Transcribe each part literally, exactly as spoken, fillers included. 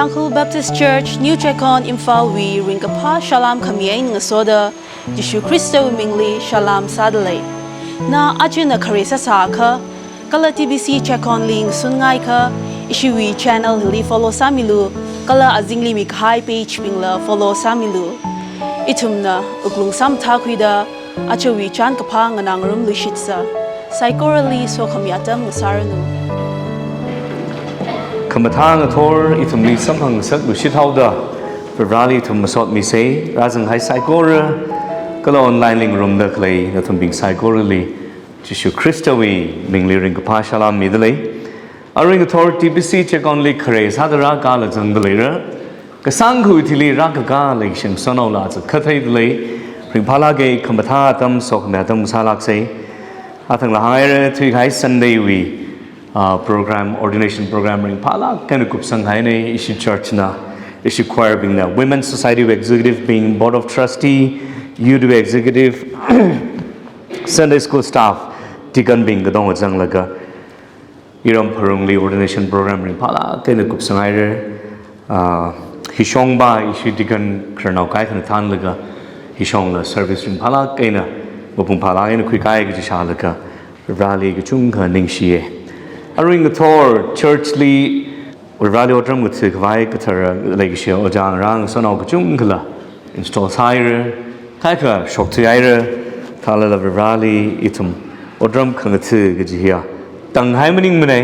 Tangkhul Baptist Church, New Checkon, Imphal wui ringkaphā salām khami eina ngasoda, Jishu Khristawui mingli salām sādalei. Na achina khare sāsākha, kala T B C Checkon li ngasunngaiakha, ishiwui channel hili follow sāmilu, kala azingli mikahai page bingla follow sāmilu. Ithumna wuklung sāmathākhuida, ajawui chānkaphā nganāngarumluishitsa. Saikorali sokhami atam ngasāranu. Khamathā ngathor ithumli samphangngasakluishit haoda, Vareli ithum masotmisei, rāzanghai saikora, kala online li ngarumda khalei nathumbing saikorali, Jishu Khristawui mingli ringkaphā salām midalei. Arui ngathor T B C Checkon li khare sāda rākala zangdaleira. Kasāngkha thili rākakā leishingsānaola aja khatheidalei. Ringphālāka, khamathā atam sokhami atam sālāksei. Athang la hāngaira, thuikahai Sunday wui, ah, program, ordination program ringphālāk eina kupsanghainei, ishi church na, ishi choir bingna, Women's Society wui executive bing, Board of Trustee, Youth wui executive, Sunday school staff, deacon bing katonga zanglaga, iram pharungli ordination program ringphālāk eina kupsanghaira. Ah, hishong va ishi deacon khararnao kaikhana thānlaga, hishongla service ringphālāk eina, mapung phālāk eina khuikai kaji shālaga, Vareli kachungkha ningshiya. Arui ngathor church li Vareli otram ngathakhavai kathara leikashi ojā ngarā ngasānao kachungkhala install sāhaira, kaikha shokthuihaira, thālala Vareli ithum otram khangatha kaji hiya tanghai maningmanei,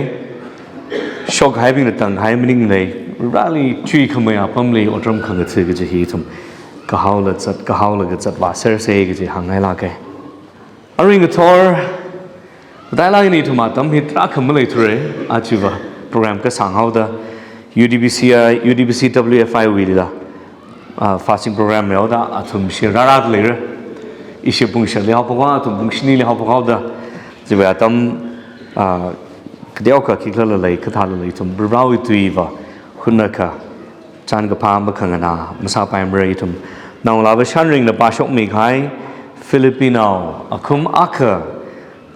shokhaibingna tanghai maningmanei, Vareli chuikhamei apamli otram khangatha kaji hi ithum kahaola zat, kahaolaga zatvāsersei kaji hānghailāka. Arui ngathor, matailāk eina ithum atam hi tarākha maleithura, ajava program kasāng haoda, U D B C, ah, U D B C W F I wuila, ah, fasting program mihaoda, athumshi rārādaleira. Ishi pung shatli haophok haoda, athum pung shinili haophok haoda, chiwui atam, ah, kateokha khikhala lei, kathāla lei, ithum Varewui tuiva, hunakha, chānkaphā makhanganā masāpaimara ithum. Naongalāva shānringna pāshokmikahai, Philippi nao, akhum akha,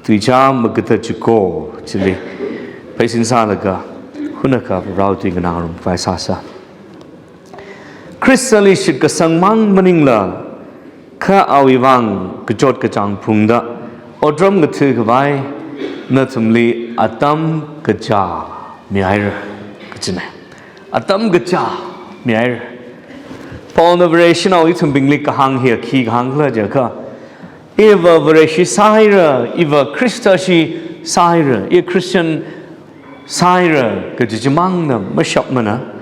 tuichā makatā chiko, chili, pheisin sālaga, hunakha Varewui tui nganāngarumkhavai sāsa. Khristali shitkasang mang maningla, kha awui vang kachot kachāng phungda, otram ngathakhavai nathumli atam kachā mihaira, kajina. Atam kachā mihaira. Paulna Vareshinao ithumbingli kahāng hiya khi kahāngkhala jiakha, iva Vareshi sāhaira, iva Khrista shi sāhaira, i Christian sāhaira kaji chimangna mashapmana.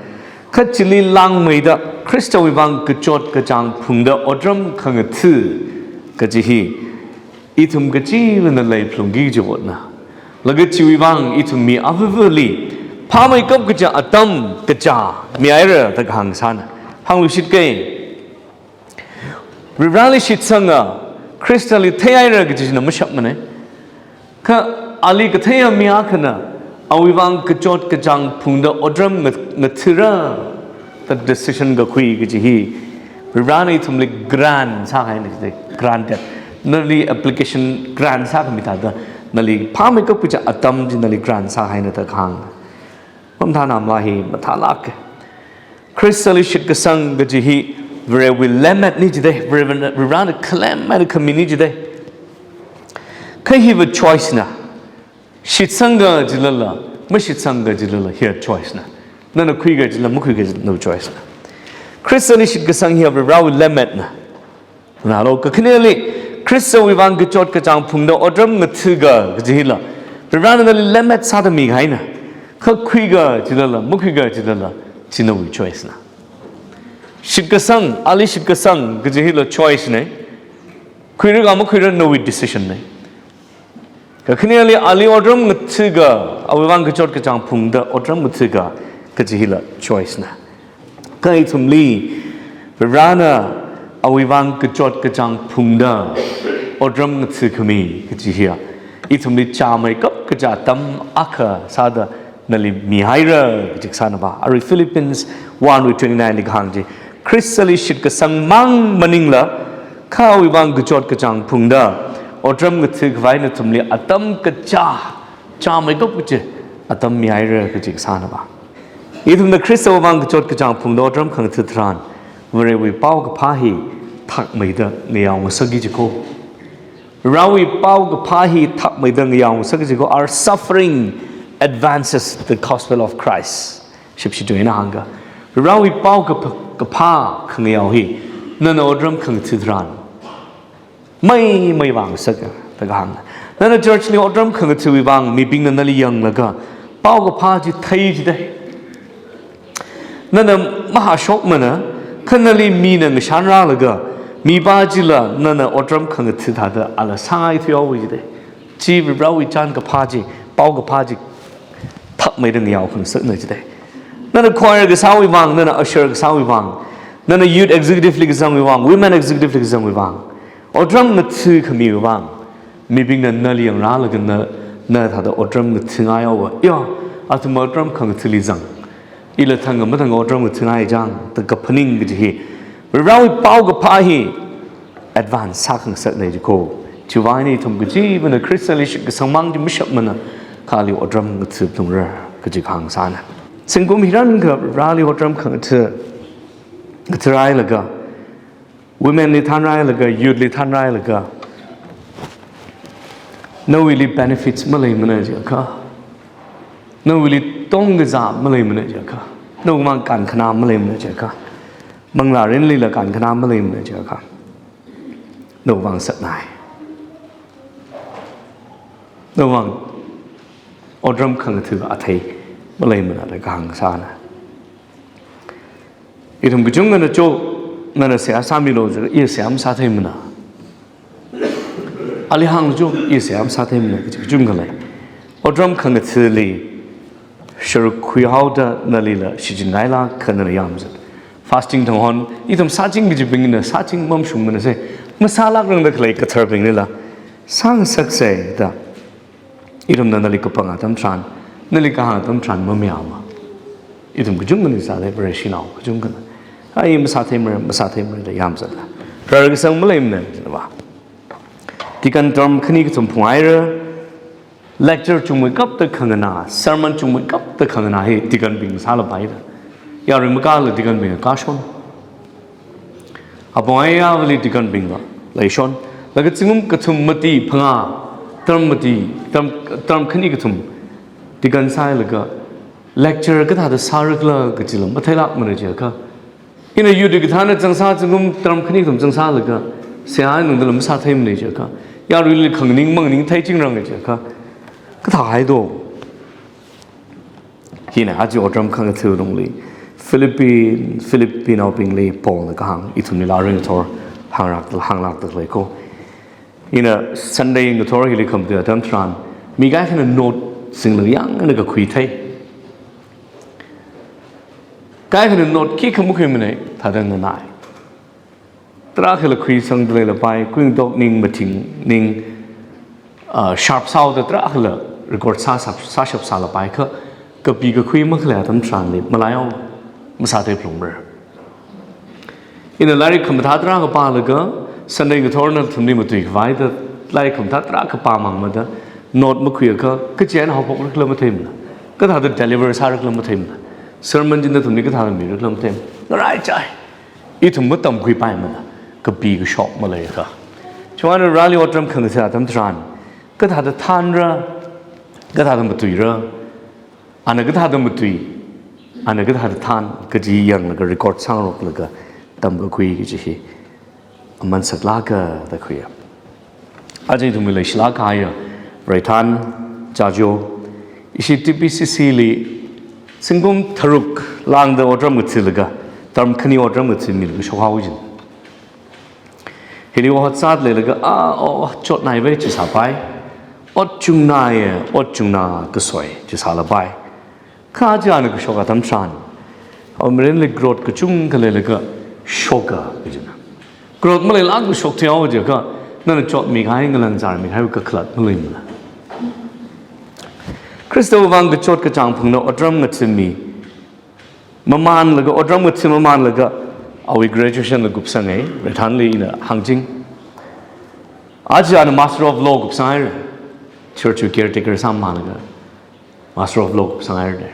Kha chili langmeida Khristawui vang kachot kachāng phungda otram khangatha kaji hi ithum kachivana leiphalungki kaji votna. Laga chiwui vang ithum mi avāvali phāmeikap kaja atam kachā mihaira da kahāng sāna. Hāngluishit kei. Vareli shitsanga, Khristali theihaira kaji china mashapmanei. Kha ali katheiya mi akhana, awui vang kachot kachāng phungda otram nga-, ngathara, da decision kakhui kaji hi, Varena ithumli grant sāhaina, granted. Nali application grant sākhami thāda, nali phāmeikap kaja atam chi nali grant sāhaina da kahāng. Pamthānamla hi mathālāk. Khristali shitkasang kaji hi Varewui lemmetna jidei, Vare, Varena khalem eina khamina jidei. Kha hiva choice na. Shitsanga jilala, mashitsanga jilala, hiya choice na. Nana khuiga jila, makhuiga jila, nawui choice na. Khristali shitkasang hiya Varewui lemmetna. Nalo kakhaneli, Khristawui vang kachot kachāng phungda otram ngathaga kaji hila, Varena nali lemmet sāda mikahaina. Kha khuiga jilala, makhuiga jilala, chi nawui choice na. Shitkasang, ali shitkasang kaji hila choice nei. Khuira ka makhuira nawui decision nei. Kakhaneli ali otram ngathaga, awui vang kachot kachāng phungda otram ngathaga kaji hila choice na. Kha ithumli, Varena awui vang kachot kachāng phungda otram ngathakhami kaji hiya, ithumli chāmeikap kaja atam akha sāda nali mihaira kaji kasāna ba. Arui Philippians one wui twenty-nine li kahāng chi, Khristali shitkasang mang maningla, kha awui vang kachot kachāng phungda otram ngathakhavai nathumli atam kachā, chāmeikap kaja atam mihaira kaji kasāna ba. Ithumna Khristawui vang kachot kachāng phungda otram khangatha tharan, Varewui paokaphā hi thakmeida ngayao ngasakki jiko. Varewui paokaphā hi thakmeida ngayao ngasakki jiko. Our suffering advances the gospel of Christ. Shipshi tuina hāngga, Varewui paokaph-, kaphā khangayao hi nana otram khangatha tharan mai, mai vang saka, da kahāng. Nana church li otram khangatha wui vang, mibingna nali yanglaga, paokaphā chi thei jidai. Nana mahāshokmana, kha nali mina ngashan rālaga, mipā chila nana otram khangatha thāda ala sāngai thuihaowa jidai. Chi Varewui chānkaphā chi, paokaphā chi, thakmeida ngayao khangasakna jidai. Nana choir kasāwui vang, nana usher kasāwui vang, nana youth executive li kazangwui vang, women executive li kazangwui vang, otram ngatha khamiwui vang, mibingna nali yangrālaga na, na thāda otram ngatha ngaihaowa. Yo, athum otram khangathali zang. Ila thang mathang otram ngatha ngai chang, da kaphaning kaji hi. Varewui paokaphā hi advance sākhangasakna jiko. Chiwui vang eina ithum kachivana Khristali shitkasangmang chi mashapmana, kha ali otram ngatha phalungra kaji kahāng sāna. Zingkum hiyākha Vareli otram khangatha, ngatha rāhailaga, women li thānrāhailaga, youth li thānrāhailaga, nawuili benefits maleimana jiakha, nawuili tongkazā maleimana jiakha, nawui vang kankhana maleimana jiakha, manglārinlila kankhana maleimana jiakha, nawui vang saknai. Nawui vang otram khangatha athei maleimana da kahāng sāna. Ithum kachungkhana cho, nana seihā sāmilu jiakha, i seihā masātheimana. Ali hānglu cho, i seihā masātheimana, kachi kachungkha lei. Otram khangathali sharuk khuihaoda nalila shichin ngailāk kha nana yāmzat. Fasting thang hon, ithum sāching kachibingna, sāching mamashungmana se, masālākrangda khalei katharbinglila sāngasaksa da. Ithumna nali kapang atam tharan, nali kahāng atam tharan mamayāma. Ithum kachungkhana sālei, Vareshinao kachungkhana. Ai, masātheimara, masātheimara da yāmzatla, rarkasang maleimana, jina va. Deacon term khani kathum phunghaira, lecture chungmeikapta khanganā, sermon chungmeikapta khanganā hi deacon bing sālapaida. Yarui makāla deacon bing kashon. Apong ayāvali deacon bingva leishon. Laga zingkum kathum mati phangā, term mati, term, term khani kathum deacon sāhailaga, lecture kathāda sārakhala kachila matheilākmana jiakha, ina youth kathāna zangsā zingkum term khani kathum zangsālaga, seihā nungdala masātheimana jiakha, yaruili khanganing manganing theichingrangra jiakha, kathāhai do. Hina aja otram khangatha lungli, Philippi, Philippinaobingli Paulna kahāng, ithumlila ringthor hānglāk, hānglākda leiko. Ina Sunday ngathor hili khamatui atam tharan, mi kaikhana note singlaga yangna kakhui thei. Kaikhana note khikha makhuimana, thāda nganai. Tarākhala khuisangda leilapai, kuingatok ning, mathing ning, ah, sharp sāhaoda tarākhala record sā, sā, sāshap sālapai kha, kapi kakhui makhalei atam tharanli, malaihao, masāthei phalungmara. Ina lairik khamathā tarākha pālaga, Sunday ngathorna nathumli matuikhavai da, lairik khamathā tarākha pāmangmada, note makhuiakha, kachi eina haophokrakhala matheimana. Kathāda deliver sārakhala matheimana. Sermon chi nathumli kathāda mirakhala matheimana. Ngaraichai. Ithum matamkhuipaimana. Kapi kashok maleiakha. Chiwuivang Vareli otram khangatha atam tharan, kathāda thānra, kathāda matuira, ana kathāda matui, ana kathāda thān, kaji yanglaga record sāngaroklaga tamkakhui kaji hi aman saklāka da khuiya. Aja ithumwui leishilāk kahaiya Varethān, Jajo, ishi T P C C li zingkum tharuk lāngda otram ngathalaga, term khani otram ngathamilaga shokhaowa jin. Hili ot sāda leilaga, a, o, chotnai vai chi sāpai. Ot chungnai, ot chungnā kasoi chi sālapai. Kha aja ana kashok atam tharan, awui mirinli growth kachungkha leilaga shoka kajina. Growth maleilākla shokthuihaowa jiakha, nana chotmikahai, ngalan zārmikahai kakhalat maleimana. Khristawui vang kachot kachāng phungda otram ngathami mamānlaga, otram ngatham mamānlaga, awui graduation la kupsangai, Varethānli ina hāngching. Aja ana Master of Law kupsanghaira. Church wui caretaker sāmamānlaga, Master of Law kupsanghaira.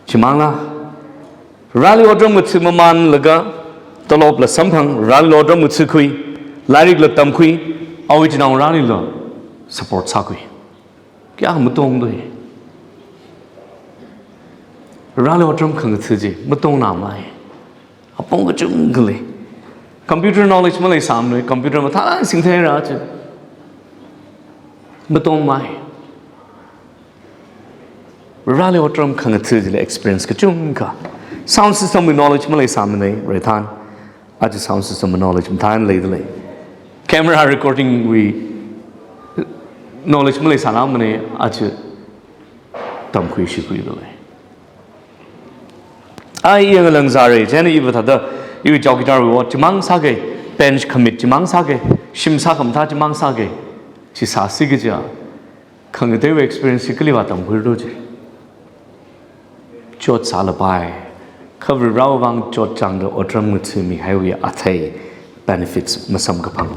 Chimangla, Vareli otram ngatha mamānlaga, tolopla samphang, Vareli otram ngathakhui, lairikla tamkhui, awui chinaongarālila support sākhui. Kayākha matongda. Vareli otram khangatha chi, matongna mai. Apong kachungkha lei. Computer knowledge maleisāmana, computer mathālāk singtheira chi. Matong mai. Vareli otram khangatha chili experience kachungkha. Sound system wui knowledge maleisāmana, reithan. Aja sound system wui knowledge mathālāk leidalei. Camera recording wui knowledge maleisālākmana, aja tamkhui shikhuidalei. Ai, iyang langzare, chieina iva thāda, iwui chowkidar wui ot chimang sāga, bench khamit chimang sāga, shim sākhamathā chimang sāga, chi sāsi kaja, khangateiwui experience chi kali vātamkhuira do chi. Chot sālapai, kha Varewui vang chotchāngda otram ngathami haiwui athei benefits masamkaphang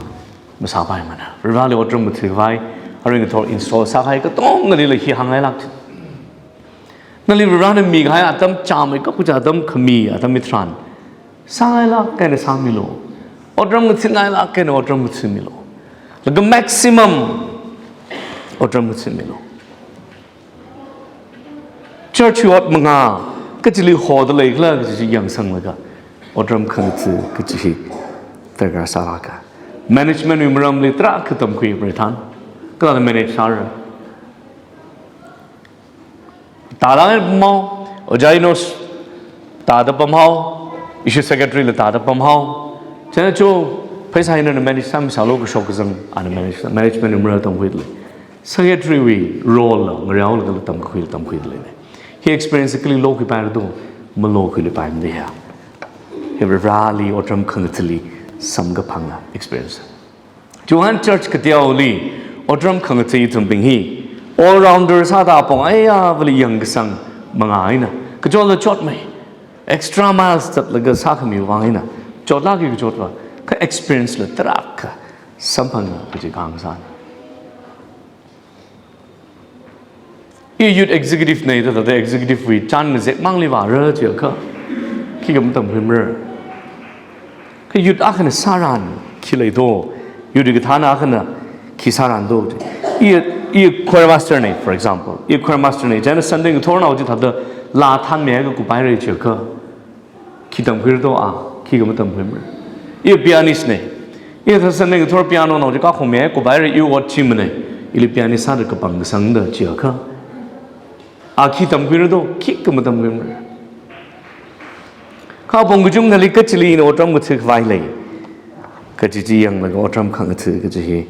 masāpaimana. Vareli otram ngathakhavai, arui ngathor install sākahai katongalila hi hāngngailāk chi. Nali Varena mikahai atam chāmeikap kaja atam khami atam hitharan, sāngailāk eina sāmilu. Otram ngathangailāk eina otram ngathamilu. Laga maximum otram ngathamilu. Church wui ot mangā kachili hoda leikhala kaji chi yangsanglaga, otram khangatha kaji hi darkar sālāka. Management wui maramli tarākha tamkhui reithan. Kathāda manage sāra. Tālāk eina pamhao, ojā Enos tāda pamhao, issue secretary la tāda pamhao. Chieina cho, pheisā hina na manage sāmisālu kashok kazang, ana manage, management wui maram tamkhuidalei. Secretary wui role la, ngareolaga tamkhui, tamkhuidalei. Hi experience kali lokhuipaira do, malokhuiluipaimada ya. Hi Vareli otram khangathali samkaphanga experience. Chiwuivang church kateoli, otram khangatha ithumbing hi, all-rounder sāda apong ayāvali yangkasang mangā eina, kachotla chotmei, extra miles zatlaga sākhami vang eina, chotlāki kachotva, kha experience la tarākha samphanga kaji kahāng sāna. I youth executive na, thāda executive wui chān ngazek mangli vāra chiakha, khikha matamkhuimara. Kha youth akhana sāran khi lei do, youth kathāna akhana khi sāran do. I, i choir master na, for example. I choir master na, chieina Sunday ngathornao chi thāda laa thānmiakha kuphaira chiakha, khi tamkhuira do a, khikha matamkhuimara. I pianist na. I thāda Sunday ngathor pianonao chi kakhongmiakha kuphaira, iwui ot chi mana. Ili pianist sāda kapangkasang da chiakha, a khi tamkhuira do, khikha matamkhuimara. Kha apong kachungkhali kachili ina otram ngathakhavai lei kaji chi yanglaga otram khangatha kaji hi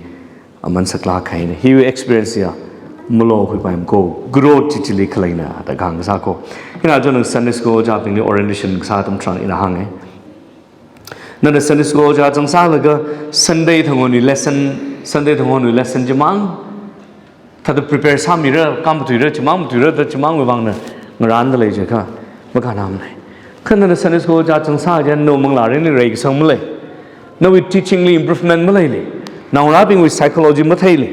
aman saklāk kahaina. Hiwui experience ya malokhuipaimana ko, growth chi chili khaleina da kahāng sā ko. Ina chon Sunday school ojābingli orientation kasā atam tharan ina hānga. Nana Sunday school ojā zangsālaga Sunday thangonwui lesson, Sunday thangonwui lesson chimang thāda prepare sāmira, kam matuira, chimang matuira, da chimangwui vang na ngarānda lei chiakha, makānamana. Kha nana Sunday school ojā zangsā chiakha, nawui manglārinli reikasang malei. Nawui teaching li improvement maleilei. Naongarābingwui psychology matheilei.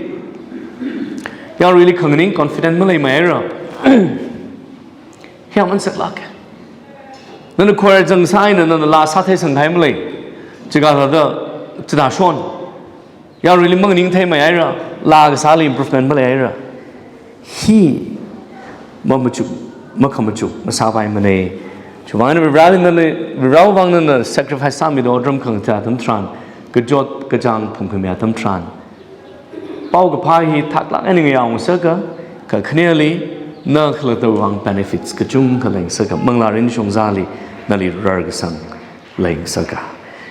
Yaruili khanganing confident maleimeira. Hi aman saklāka. Nana choir zangsā eina nana laa sātheisangkahai malei. Chikha thāda, chithāshon. Yaruili manganing theimeihaira, laa kasāli improvement maleihaira. Hi mamachuk, makhamachuk masāpaimana. Chiwuivang eina Vareli nana, Varewui vang nana sacrifice sāmida otram khangatha atam tharan, kachot kachāng phungkhami atam tharan, paokaphā hi thaklāk eina ngayāngasaka, kakhaneli na khalattawui vang benefits kachungkha leingasaka, manglārin shongzali nali rarkasang leingasaka.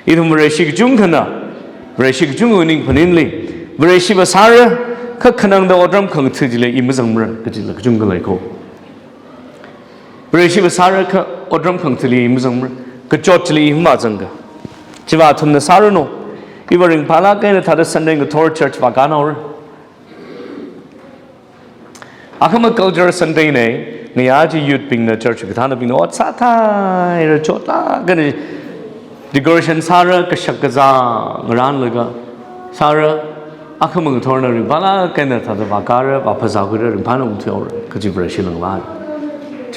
Ithum Vareshi kachungkhana, Vareshi kachungkhawui ning phaninli, Vareshi vāsāra, kha khanangda otram khangatha chili i mazangmara kajila kachungkha lei ko. Vareshi vāsāra kha otram khangathali i mazangmara, kachot chili i mazangka. Chiva athumna sāranu. Iva ringphālāk eina thāda Sunday ngathor church vākānhaora. Akhama culture Sunday na, ngayā chi youth bingna, church kathānabingna ot sāthaira, chotlāk eina decoration sāra, kashak kazā ngarānlaga sāra, akhama ngathorna ringphālāk eina thāda vākāra, vāphazā khuira, ringphāna ungthuihaora, kaji Vareshi langva.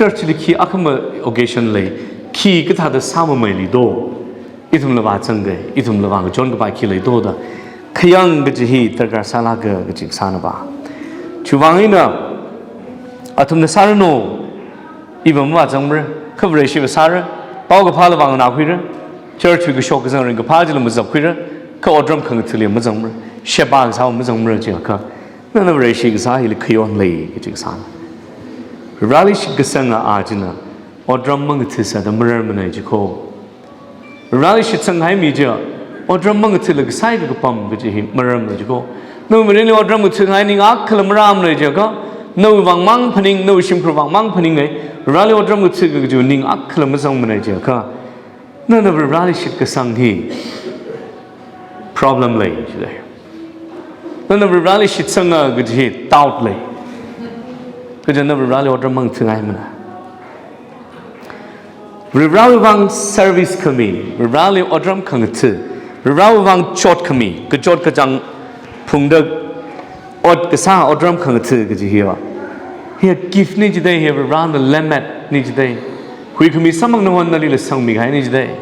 church li khi akhama occasion lei, khi kathāda sāmameili do, ithumla vāzangda, ithumla vāngachon kapai khi lei do da, khayang kaji hi darkar sālāka kaji sāna ba. Chiwuivang eina, athumna sāranu, iva mavāzangmara, kha Vareshiva sāra, paokaphāla vānganākhuira, church wui kashok kazang ringkaphā chila mazapkhuira, kha otram khangathali mazangmara, sheba kasāva mazangmara jiakha, nana Vareshi kasā hili khayon lei kaji sāna. Vareli shitkasanga a china, otram mangatha sāda mararmana jiko. Vareli shitsanghai mi chiya, otram mangathali kasai kakapam kaji hi mararmana jiko. Nawui mirinli otram ngathāngai ning akhala mararmana jiakha, nawui vāngmang phaning, nawui shimkhur vāngmang phaninga, Vareli otram ngathā kaji ning akhala mazangmana jiakha, nana Vareli shitkasang hi problem lei jilei. Nana Vareli shitsanga kaji hi doubt lei. Kaja na Vareli otram mangathangaimana. Varewui vāng service khami, Vareli otram khangatha, Varewui vāng chot khami, kachot kachāng phungda ot kasā otram khangatha kaji hiya, hiya gift ni jidei, hiya Varena lemmet ni jidei. Huikhami samphang nahon nalila sangmikahai ni jidei.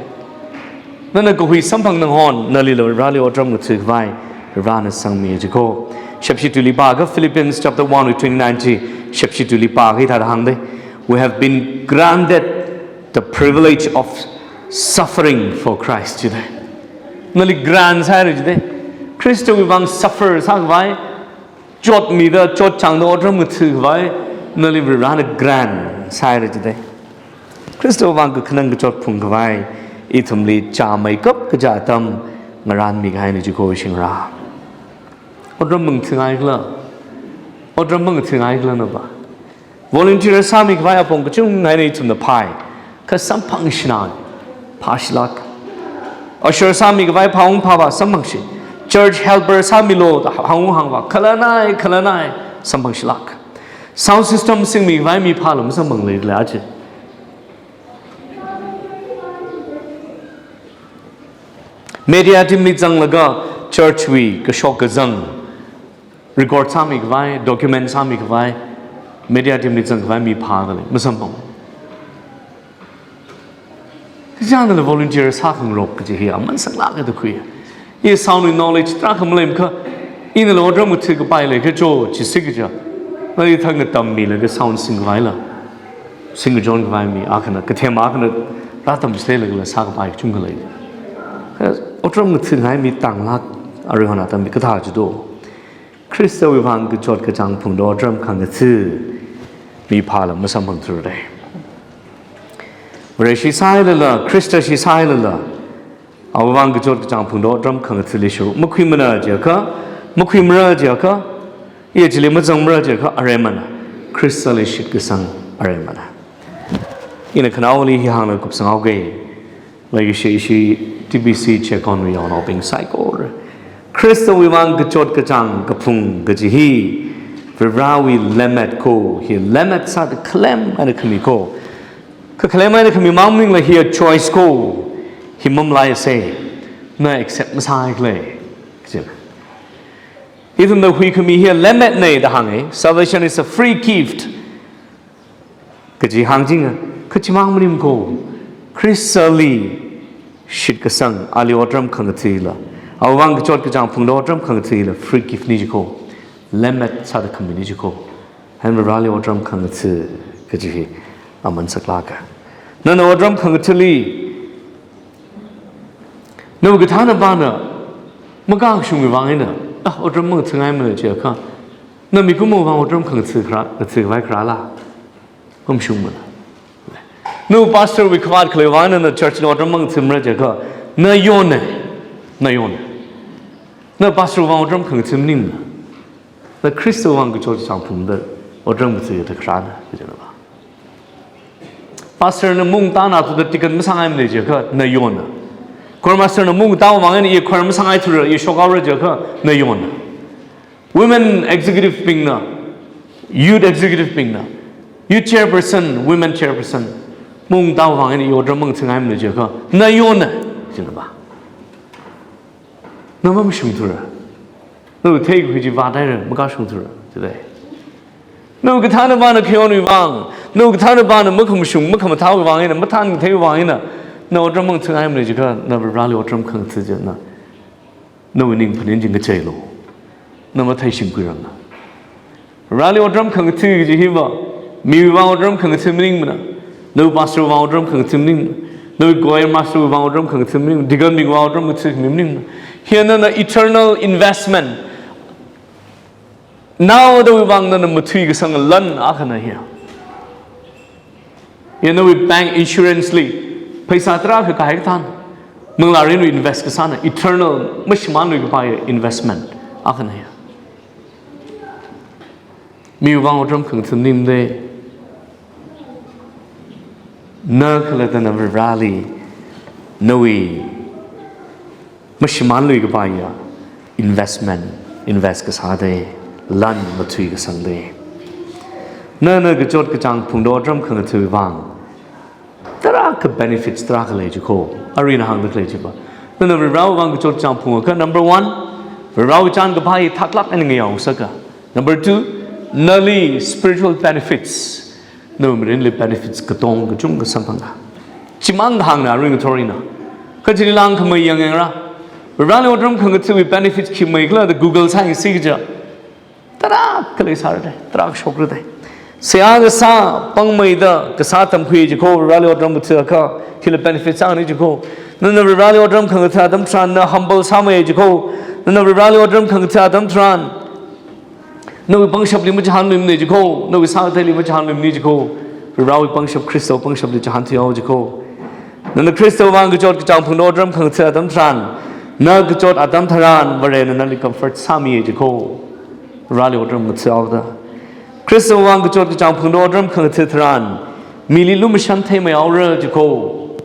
Nana kahui samphang nahon nalila Vareli otram ngathakhavai Varena sangmi jiko. Shepshi tuili pākha Philippians chapter one verse twenty-nine chi, Shepshi tuili pākha hithāda hāngdei. We have been granted the privilege of suffering for Christ jidei. Nali grant sāhaira jidei. Khristawui vāng suffer sākhavai, chotmida, chotchāngda otram ngathakhavai, nali Varena grant sāhaira jidei. Khristawui vāng kakhanang kachot phungkhavai, ithumli chāmeikap kachā atam ngarānmikahaina jiko shingra. Otram mangathangaikhala, otram mangathangaikhala na ba. Volunteer sāmikhavai apong kachungkha eina ithumna phāi, kha samphangshina, phāshilāk. Usher sāmikhavai phāung phāva samphangshi. Church helper sāmilu da hāngung hāngva, khalanai, khalanai, samphangshilāk. Sound system singmikhavai mi phāla masamphangleila aja. Media team li zanglaga church wui kashok kazang record sāmikhavai, document sāmikhavai, media team li zangkhavai mi phāda lei, masamphang. Kachāngla volunteer sākhangarok kaji hi aman saklāka da khui. I sound wui knowledge tarākha maleiakha, inala otram ngathakapai lei kacho chi sikaja. Nali thang ngatammilaga sound singkhavaila, singkachon khavai mi akhana, kathem akhana rātamchitheilagala sākapai kachungkha lei. Otram ngathangai mi tānglāk, aruihon atamli kathā jido. Khristawui vāng kachot kachāng phungda otram khangatha mi phāla masamphangthura dei. Vareshi sāhailala, Khrista shi sāhailala, awui vāng kachot kachāng phungda otram khangathali sharuk makhuimana jiakha, makhuimara jiakha, iya chili mazangmara jiakha areimana, Khristali shitkasang areimana. Ina khanaoli hi hānglaga kupsanghaoga. Leikashi ishi T B C Checkon wui yaonaobing saikora. Khristawui vāng kachot kachāng kaphung kaji hi Varewui lemmet ko, hi lemmet sāda khalem eina khami ko. Kha khalem eina khami mang maningla hi a choice ko, hi mamalaiasei, na accept masāhaikhala, kajina. Ithumna huikhami hi lemmetna da hānga, salvation is a free gift kaji hāngchinga, kha chimang maning ko, Khristali shitkasang, ali otram khangathila, awui vāng kachot kachāng phungda otram khangathila, free gift ni jiko, lemmet sāda khami ni jiko, hen Vareli otram khangatha kaji hi aman saklāka. Nana otram khangathali, nawui kathānabana makashungwui vāng eina, ah, otram mangathangaimana jiakha, na mikumowui vāng otram khangatha kharā, ngatha khavai kharāla? Mamashungmana. Nawui pastor wui khavāt khalei vāng eina na church li otram mangathamara jiakha, na yonna, na yonna. Na pastor wui vāng otram khangatha maningmana. Na Khristawui vāng kachot kachāng phungda otram ngathada kharāna, kajina ba. Pastor na mung tana thuda deacon masāngaimana jiakha, na yonna. Choir master na mung tawui vāng eina i choir masāngaithura, i shokhaora jiakha, na yonna. Women executive bingna, youth executive bingna, youth chairperson, women chairperson, mung tawui vāng eina i otram mangathangaimana jiakha, na yonna, kajina ba. Na mamashungthura. Nawui theikakhui chi vāthaira, makashungthura, jidei. Nawui kathānabana khayonwui vāng, Nawui kathānapana makhamashung, makhamathāwui vang eina, mathānkatheiwui vang eina, na otram mathāngaimana jiakha, na Vareli otram khangatha chi na, nawui ning phaning chingkachei lo. Na matheishingkhuirang na. Vareli otram khangatha kaji hiva, miwui vang otram khangatha maningmana. Nawui pastor vang otram khangatha maningmana. Nawui choir master vang otram khangatha maningmana. Deacon bing vang otram khangatha maningmana. Hi nana eternal investment. Naodawui vang nana mathuikasang lan akhana hi. Hi nawui bank insurance li pheisā tarākha kahai kathāna. Manglārinwui invest kasāna, eternal, mashimānluikapaiya investment akhana hi. Miwui vang otram khangatha maningmana. Na khalattana Vareli, nawui mashimānluikapaiya investment, invest kasā da, lan mathuikasang da. Nana kachot kachāng phungda otram khangatha vang tarākha benefits tarākha lei jiko. Aruina hāngda khalei chiva, nana Varewui vang kachot kachāng phungakha, number one, Varewui chān kaphā hi thaklāk eina ngayaosaka. Number two, nali spiritual benefits, nawui mirinli benefits katong kachungkha samphanga. Chimang hāngna aruina ngathorina. Kha chili langkhamei yangyang ra. Vareli otram khangatha̱wui benefits khi mei khala da Google sāyangsi kaja, tarākha leisāra da, tarākha shokra da. Seihā kasā pāngmeida kasā tamkhui jiko, Vareli otram khangatha̱ akha, hila benefit sāngni jiko. Nana Vareli otram khangatha̱ atam tharan na humble sāmei jiko. Nana Vareli otram khangatha̱ atam tharan nawui pangshapli machihānluimana jiko, nawui sākatheili machihānluimana jiko. Varewui pangshap, Khristawui pangshapli chihānthuihaowa jiko. Nana Khristawui vang kachot kachāng phungda otram khangatha̱ atam tharan, na kachot atam tharan, Varena nali comfort sāmi jiko. Vareli otram khangatha̱ haoda. Khristawui vang kachot kachāng phungda otram khangatha̱ tharan, mili lumashan theimei haora jiko.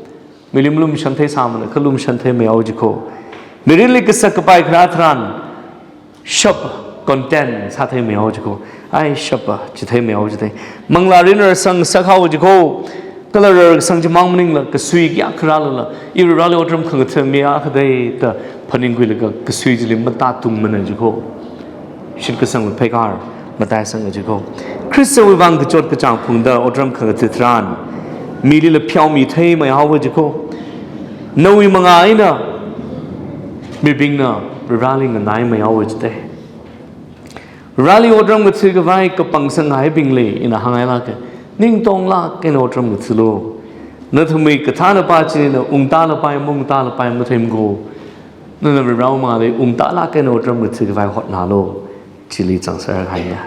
Mili lumashan theisāmana, kha lumashan theimei haowa jiko. Mirinli kasak kapai kharā tharan, shap, content sātheimei haowa jiko. Ai shap, chitheimei haowa jite. Manglārin rarsang sāhaowa jiko. Kala rarsang chimang maningla, kasui kayākha rālala, i Vareli otram khangatha̱ mi akha da da phaningkhuilaga kasui chili matātungmana jiko. Shitkasang pheikar mataisanga jiko. Khristawui vang kachot kachāng phungda otram khangatha̱ tharan, milila pheomi theimei haowa jiko. Nawui mangā eina mibingna Vareli nganaimei haowa jite. Vareli otram khangatha̱ khavai kapang sāngaibingli ina hāngngailāka, ning tonglāk eina otram khangatha̱lu. Nathumwui kathānapa china ungtālapai, maungtālapai matheimiko. Nana Varewui mangāli ungtālāk eina otram khangatha̱ khavai hotnālu. Chili zangser haiya.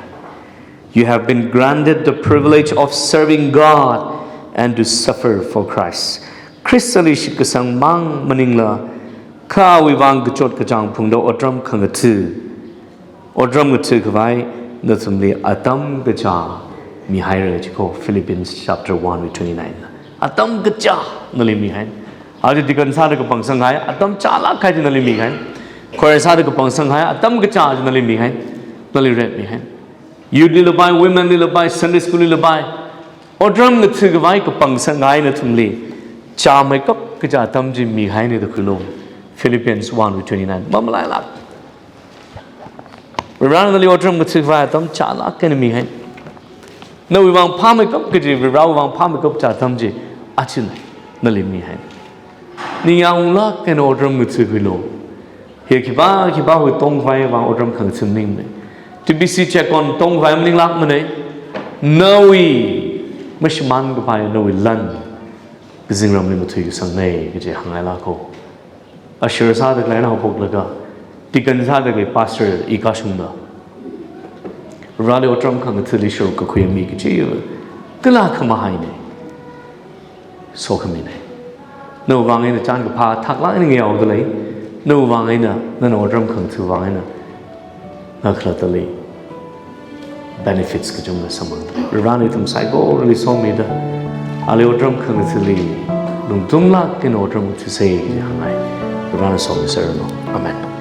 You have been granted the privilege of serving God and to suffer for Christ. Khristali shitkasang mang maningla, kha awui vang kachot kachāng phungda otram khangatha̱, otram khangatha̱ khavai nathumli atam kaja mihaira jiko, Philippians chapter one verse twenty-nine. Atam kaja nali mihai. Aja deacon sāda kapang sāngai, atam chālāk kahai chi nali mihai. Choir sāda kapang sāngai, atam kaja chi nali mihai. Nali rep mihai. Youth li lapai, women li lapai, Sunday school li lapai. Otram khangatha̱ khavai kapang sāngai nathumli chāmeikap kaja atam chi mihaina da khuilu. Philippians one verse twenty-nine. Mamalailāk. Varena nali otram khangatha̱ khavai atam chālāk eina mihai. Nawui vang phāmeikap kaji, Varewui vang phāmeikap kaja atam chi, aja nali mihai. Ningyāng unglāk eina otram khangatha̱ khuilu. Hi khipā khipāwui tongvai vang otram khangatha̱ maningmana. T B C Checkon tongvai maninglākmana. Nawui mashimān kapai nawui lan kazingramli mathuikasangna kaji hāngngailāko. Usher sāda khalei eina haophoklaga, deacon sāda khalei, pastor i kashungda, Vareli otram khangatha̱li shuruk kakhui mi kachi kala khamahaina. Sokhamina. Nawui vang eina chānkaphā thaklāk eina ngayaoda lei. Nawui vang eina, nana otram khangatha̱ vang eina, na khalattali benefits kachungkha samphangda lei. Varena ithum saikorali somida, ali otram khangatha̱li lungtunglāk eina otram khangatha̱ sāsa kaji hāngngai. Varena somiserranu. Amen.